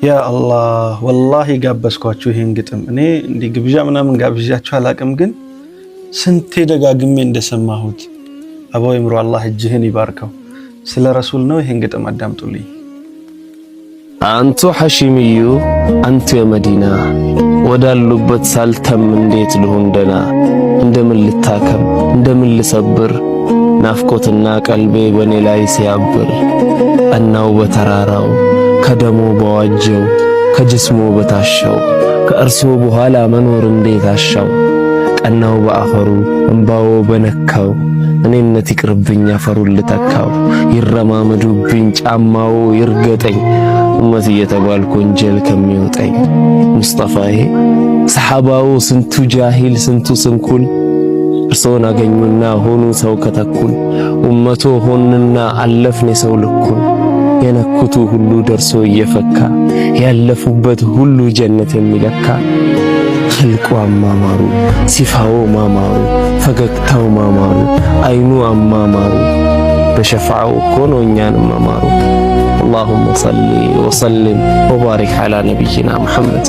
ያ አላህ፣ ወላሂ ጋበዝኳችሁ ይሄን ግጥም። እኔ እንዲህ ግብዣ ምናምን ጋብዣችሁ አላቅም፣ ግን ስንቴ ደጋግሜ እንደሰማሁት። አበው ይምሩ፣ አላህ እጅህን ይባርከው። ስለ ረሱል ነው። ይሄን ግጥም አዳምጡልኝ። አንቱ ሐሺምዩ አንቱ የመዲና ወዳሉበት ሳልተም እንዴት ልሁን ደና? እንደምን ልታከም እንደምን ልሰብር ናፍቆትና ቀልቤ በኔ ላይ ሲያብር፣ እናው በተራራው ከደሞ በዋጀው ከጅስሞ በታሻው ከእርሶ በኋላ መኖር እንዴት አሻው? ቀናው በአፈሩ እምባዎ በነካው እኔነት ይቅርብኝ አፈሩን ልተካው፣ ይረማመዱብኝ ጫማው ይርገጠኝ ኡመት እየተባልኩ ወንጀል ከሚወጠኝ። ሙስጠፋዬ፣ ሰሐባው ስንቱ ጃሂል ስንቱ ስንኩል እርሶን አገኙና ሆኑ ሰው ከተኩል፣ ኡመቶ ሆንና አለፍን የሰው ልኩን፣ የነኩቱ ሁሉ ደርሶ እየፈካ ያለፉበት ሁሉ ጀነት የሚለካ፣ ኽልቁ አማማሩ፣ ሲፋው ማማሩ፣ ፈገግታው ማማሩ፣ አይኑ አማማሩ፣ በሸፋዓው እኮ ነው እኛንም ማማሩ። አላሁመ ሰሊ ወሰሊም ወባሪክ ዐላ ነቢይና ሙሐመድ።